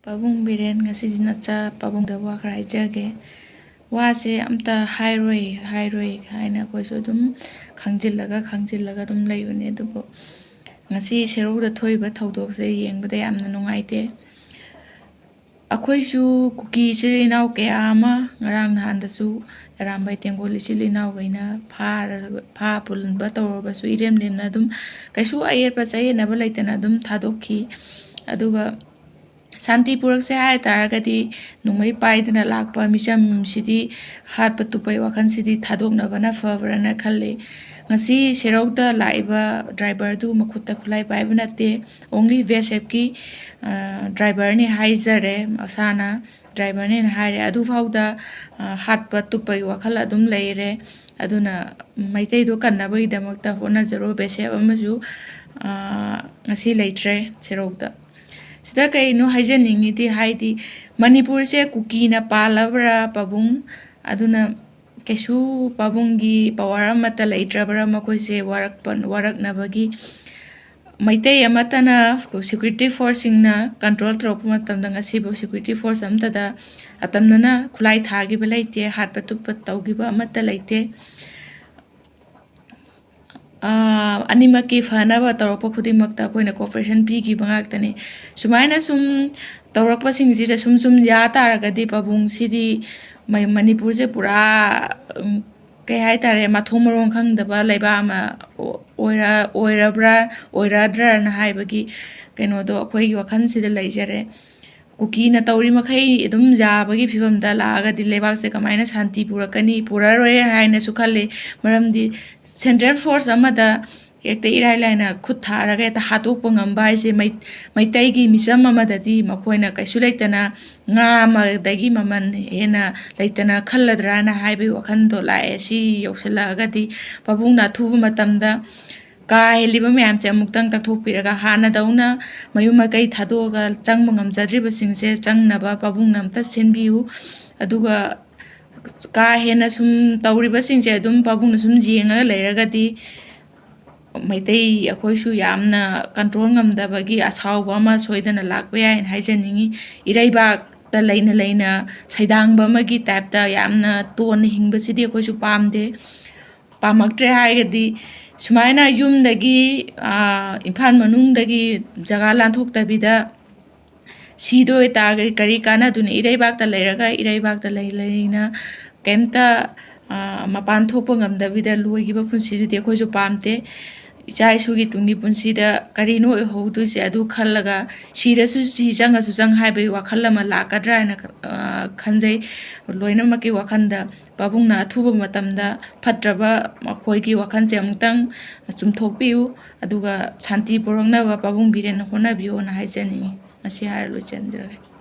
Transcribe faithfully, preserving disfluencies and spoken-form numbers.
ꯄꯥꯕꯨꯡ ꯕꯤꯔꯦꯟ, ꯉꯁꯤꯗꯤ ꯅꯆꯥ ꯄꯥꯕꯨꯡꯗ ꯋꯥ ꯈꯔ ꯍꯥꯏꯖꯒꯦ꯫ ꯋꯥꯁꯦ ꯑꯝꯇ ꯍꯥꯏꯔꯣꯏ, ꯍꯥꯏꯔꯣꯏ ꯍꯥꯏꯅ ꯑꯩꯈꯣꯏꯁꯨ ꯑꯗꯨꯝ ꯈꯪꯖꯤꯜꯂꯒ, ꯈꯪꯖꯤꯜꯂꯒ ꯑꯗꯨꯝ ꯂꯩꯕꯅꯦ꯫ ꯑꯗꯨꯕꯨ ꯉꯁꯤ ꯁꯦꯔꯧꯗ ꯊꯣꯛꯏꯕ ꯊꯧꯗꯣꯛꯁꯦ ꯌꯦꯡꯕꯗ ꯌꯥꯝꯅ ꯅꯨꯡꯉꯥꯏꯇꯦ꯫ ꯑꯩꯈꯣꯏꯁꯨ ꯀꯨꯀꯤ ꯏꯆꯤꯜ ꯏꯅꯥꯎ ꯀꯌꯥ ꯑꯃ, ꯉꯔꯥꯡ ꯅꯍꯥꯟꯗꯁꯨ ꯑꯔꯥꯝꯕꯥꯏ ꯇꯦꯡꯒꯣꯜ ꯏꯆꯤꯜ ꯏꯅꯥꯎꯈꯩꯅ ꯐꯥꯔꯒ, ꯐꯥ ꯄꯨꯟꯕ ꯇꯧꯔꯕꯁꯨ, ꯏꯔꯦꯝ ꯂꯦꯝꯅ ꯑꯗꯨꯝ, ꯀꯩꯁꯨ ꯑꯌꯦꯠꯄ ꯆꯌꯦꯠꯅꯕ ꯂꯩꯇꯅ ꯑꯗꯨꯝ ꯊꯥꯗꯣꯛꯈꯤ꯫ ꯑꯗꯨꯒ ꯁꯥꯟꯇꯤ ꯄꯨꯔꯛꯁꯦ ꯍꯥꯏ ꯇꯥꯔꯒꯗꯤ, ꯅꯣꯡꯃꯩ ꯄꯥꯏꯗꯅ ꯂꯥꯛꯄ ꯃꯤꯆꯝꯁꯤꯗꯤ, ꯍꯥꯠꯄ ꯇꯨꯞꯄꯩ ꯋꯥꯈꯜꯁꯤꯗꯤ ꯊꯥꯗꯣꯛꯅꯕꯅ ꯐꯕ꯭ꯔꯅ ꯈꯜꯂꯤ꯫ ꯉꯁꯤ ꯁꯦꯔꯧꯗ ꯂꯥꯛꯏꯕ ꯗ꯭ꯔꯥꯏꯚꯔꯗꯨ ꯃꯈꯨꯠꯇ ꯈꯨꯠꯂꯥꯏ ꯄꯥꯏꯕ ꯅꯠꯇꯦ, only ꯕꯤ ꯑꯦꯁ ꯑꯦꯐꯀꯤ ꯗ꯭ꯔꯥꯏꯚꯔꯅꯤ ꯍꯥꯏꯖꯔꯦ, ꯃꯁꯥꯅ ꯗ꯭ꯔꯥꯏꯚꯔꯅꯦꯅ ꯍꯥꯏꯔꯦ꯫ ꯑꯗꯨꯐꯥꯎꯗ, ꯑ, ꯍꯥꯠꯄ ꯇꯨꯞꯄꯒꯤ ꯋꯥꯈꯜ ꯑꯗꯨꯝ ꯂꯩꯔꯦ꯫ ꯑꯗꯨꯅ ꯃꯩꯇꯩꯗꯣ ꯀꯟꯅꯕꯒꯤꯗꯃꯛꯇ ꯍꯣꯠꯅꯖꯔꯣ꯫ ꯕꯤ ꯑꯦꯁ ꯑꯦꯐ ꯑꯃꯁꯨ, ꯑ, ꯉꯁꯤ ꯂꯩꯇ꯭ꯔꯦ ꯁꯦꯔꯧꯗ꯫ ꯁꯤꯗ ꯀꯩꯅꯣ ꯍꯥꯏꯖꯅꯤꯡꯉꯤꯗꯤ, ꯍꯥꯏꯗꯤ ꯃꯅꯤꯄꯨꯔꯁꯦ ꯀꯨꯀꯤꯅ ꯄꯥꯜꯂꯕ꯭ꯔꯥ ꯄꯥꯕꯨꯡ? ꯑꯗꯨꯅ ꯀꯩꯁꯨ ꯄꯥꯕꯨꯡꯒꯤ ꯄꯋꯥꯔ ꯑꯃꯠꯇ ꯂꯩꯇ꯭ꯔꯕ꯭ꯔꯥ ꯃꯈꯣꯏꯁꯦ ꯋꯥꯔꯛꯄ, ꯋꯥꯔꯛꯅꯕꯒꯤ? ꯃꯩꯇꯩ ꯑꯃꯠꯇꯅ ꯁꯦꯀ꯭ꯌꯨꯔꯤꯇꯤ ꯐꯣꯔꯁꯁꯤꯡꯅ ꯀꯟꯇ꯭ꯔꯣꯜ ꯇꯧꯔꯛꯄ ꯃꯇꯝꯗ ꯉꯁꯤꯐꯥꯎ ꯁꯦꯀ꯭ꯌꯨꯔꯤꯇꯤ ꯐꯣꯔꯁ ꯑꯃꯠꯇꯗ ꯑꯇꯝꯅꯅ ꯈꯨꯠꯂꯥꯏ ꯊꯥꯈꯤꯕ ꯂꯩꯇꯦ, ꯍꯥꯠꯄ ꯇꯨꯞꯄ ꯇꯧꯈꯤꯕ ꯑꯃꯠꯇ ꯂꯩꯇꯦ꯫ ꯑꯥ, ꯑꯅꯤꯃꯛꯀꯤ ꯐꯅꯕ ꯇꯧꯔꯛꯄ ꯈꯨꯗꯤꯡꯃꯛꯇ ꯑꯩꯈꯣꯏꯅ ꯀꯣꯑꯣꯄꯔꯦꯁꯟ ꯄꯤꯈꯤꯕ ꯉꯥꯛꯇꯅꯤ꯫ ꯁꯨꯃꯥꯏꯅ ꯁꯨꯝ ꯇꯧꯔꯛꯄꯁꯤꯡꯁꯤꯗ ꯁꯨꯝ ꯁꯨꯝ ꯌꯥ ꯇꯥꯔꯒꯗꯤ ꯄꯥꯕꯨꯡꯁꯤꯗꯤ ꯃ-, ꯃꯅꯤꯄꯨꯔꯁꯦ ꯄꯨꯔꯥ, ꯎꯝ, ꯀꯩ ꯍꯥꯏꯇꯥꯔꯦ, ꯃꯊꯣꯡ ꯃꯔꯣꯡ ꯈꯪꯗꯕ ꯂꯩꯕꯥꯛ ꯑꯃ ꯑꯣꯏꯔ-, ꯑꯣꯏꯔꯕ꯭ꯔꯥ, ꯑꯣꯏꯔꯗ꯭ꯔꯅ ꯍꯥꯏꯕꯒꯤ ꯀꯩꯅꯣꯗꯣ ꯑꯩꯈꯣꯏꯒꯤ ꯋꯥꯈꯜꯁꯤꯗ ꯂꯩꯖꯔꯦ꯫ ꯀꯨꯀꯤꯅ ꯇꯧꯔꯤ ꯃꯈꯩ ꯑꯗꯨꯝ ꯌꯥꯕꯒꯤ ꯐꯤꯕꯝꯗ ꯂꯥꯛꯑꯒꯗꯤ ꯂꯩꯕꯥꯛꯁꯦ ꯀꯃꯥꯏꯅ ꯁꯥꯟꯇꯤ ꯄꯨꯔꯛꯀꯅꯤ? ꯄꯨꯔꯛꯑꯔꯣꯏ ꯍꯥꯏꯅꯁꯨ ꯈꯜꯂꯤ꯫ ꯃꯔꯝꯗꯤ ꯁꯦꯟꯇ꯭ꯔꯦꯜ ꯐꯣꯔꯁ ꯑꯃꯗ ꯍꯦꯛꯇ ꯏꯔꯥꯏ ꯂꯥꯏꯅ ꯈꯨꯠ ꯊꯥꯔꯒ ꯍꯦꯛꯇ ꯍꯥꯠꯇꯣꯛꯄ ꯉꯝꯕ ꯍꯥꯏꯁꯦ ꯃꯩ-, ꯃꯩꯇꯩꯒꯤ ꯃꯤꯆꯝ ꯑꯃꯗꯗꯤ ꯃꯈꯣꯏꯅ ꯀꯩꯁꯨ ꯂꯩꯇꯅ ꯉꯥ ꯑꯃꯗꯒꯤ ꯃꯃꯜ ꯍꯦꯟꯅ ꯂꯩꯇꯅ ꯈꯜꯂꯗ꯭ꯔꯥꯅ ꯍꯥꯏꯕꯒꯤ ꯋꯥꯈꯜꯗꯣ ꯂꯥꯛꯑꯦ꯫ ꯁꯤ ꯌꯧꯁꯤꯜꯂꯛꯑꯒꯗꯤ ꯄꯥꯕꯨꯡꯅ ꯑꯊꯨꯕ ꯃꯇꯝꯗ ꯀꯥ ꯍꯦꯜꯂꯤꯕ ꯃꯌꯥꯝꯁꯦ ꯑꯃꯨꯛꯇꯪ ꯇꯛꯊꯣꯛꯄꯤꯔꯒ, ꯍꯥꯟꯅꯗꯧꯅ ꯃꯌꯨꯝ ꯃꯀꯩ ꯊꯥꯗꯣꯛꯑꯒ ꯆꯪꯕ ꯉꯝꯖꯗ꯭ꯔꯤꯕꯁꯤꯡꯁꯦ ꯆꯪꯅꯕ ꯄꯥꯕꯨꯡꯅ ꯑꯝꯇ ꯁꯤꯟꯕꯤꯌꯨ꯫ ꯑꯗꯨꯒ ꯀꯥ ꯍꯦꯟꯅ ꯁꯨꯝ ꯇꯧꯔꯤꯕꯁꯤꯡꯁꯦ ꯑꯗꯨꯝ ꯄꯥꯕꯨꯡꯅ ꯁꯨꯝ ꯌꯦꯡꯉꯒ ꯂꯩꯔꯒꯗꯤ ꯃꯩꯇꯩ ꯑꯩꯈꯣꯏꯁꯨ ꯌꯥꯝꯅ ꯀꯟꯇ꯭ꯔꯣꯜ ꯉꯝꯗꯕꯒꯤ ꯑꯁꯥꯎꯕ ꯑꯃ ꯁꯣꯏꯗꯅ ꯂꯥꯛꯄ ꯌꯥꯏꯅ ꯍꯥꯏꯖꯅꯤꯡꯉꯤ꯫ ꯏꯔꯩꯕꯥꯛꯇ ꯂꯩꯅ ꯂꯩꯅ ꯁꯩꯗꯥꯡꯕ ꯑꯃꯒꯤ ꯇꯥꯏꯞꯇ ꯌꯥꯝꯅ ꯇꯣꯟꯅ ꯍꯤꯡꯕꯁꯤꯗꯤ ꯑꯩꯈꯣꯏꯁꯨ ꯄꯥꯝꯗꯦ꯫ ꯄꯥꯝꯃꯛꯇ꯭ꯔꯦ ꯍꯥꯏꯔꯒꯗꯤ ꯁꯨꯃꯥꯏꯅ ꯌꯨꯝꯗꯒꯤ, ꯏꯝꯐꯥꯜ ꯃꯅꯨꯡꯗꯒꯤ ꯖꯒꯥ ꯂꯥꯟꯊꯣꯛꯇꯕꯤꯗ ꯁꯤꯗꯣꯏ ꯑꯣꯏꯇꯥꯔꯒꯗꯤ ꯀꯔꯤ ꯀꯥꯟꯅꯗꯨꯅ? ꯏꯔꯩꯕꯥꯛꯇ ꯂꯩꯔꯒ ꯏꯔꯩꯕꯥꯛꯇ ꯂꯩ ꯂꯩꯅ ꯀꯩꯝꯇ ꯃꯄꯥꯟ ꯊꯣꯛꯄ ꯉꯝꯗꯕꯤꯗ ꯂꯣꯏꯈꯤꯕ ꯄꯨꯟꯁꯤꯗꯨꯗꯤ ꯑꯩꯈꯣꯏꯁꯨ ꯄꯥꯝꯗꯦ꯫ ꯏꯆꯥ ꯏꯁꯨꯒꯤ ꯇꯨꯡꯒꯤ ꯄꯨꯟꯁꯤꯗ ꯀꯔꯤꯅꯣ ꯑꯣꯏꯍꯧꯗꯣꯏꯁꯦ, ꯑꯗꯨ ꯈꯜꯂꯒ ꯁꯤꯔꯁꯨ ꯁꯤ, ꯆꯪꯉꯁꯨ ꯆꯪ ꯍꯥꯏꯕꯒꯤ ꯋꯥꯈꯜ ꯑꯃ ꯂꯥꯛꯀꯗ꯭ꯔꯥ ꯍꯥꯏꯅ ꯈꯟꯖꯩ꯫ ꯂꯣꯏꯅꯃꯛꯀꯤ ꯋꯥꯈꯜꯗ ꯄꯥꯕꯨꯡꯅ ꯑꯊꯨꯕ ꯃꯇꯝꯗ ꯐꯠꯇ꯭ꯔꯕ ꯃꯈꯣꯏꯒꯤ ꯋꯥꯈꯜꯁꯦ ꯑꯃꯨꯛꯇꯪ ꯆꯨꯝꯊꯣꯛꯄꯤꯌꯨ, ꯑꯗꯨꯒ ꯁꯥꯟꯇꯤ ꯄꯨꯔꯛꯅꯕ ꯄꯥꯕꯨꯡ ꯕꯤꯔꯦꯟꯅ ꯍꯣꯠꯅꯕꯤꯌꯣꯅ ꯍꯥꯏꯖꯅꯤꯡꯉꯤ꯫ ꯃꯁꯤ ꯍꯥꯏꯔ ꯂꯣꯏꯁꯤꯟꯖꯔꯒꯦ꯫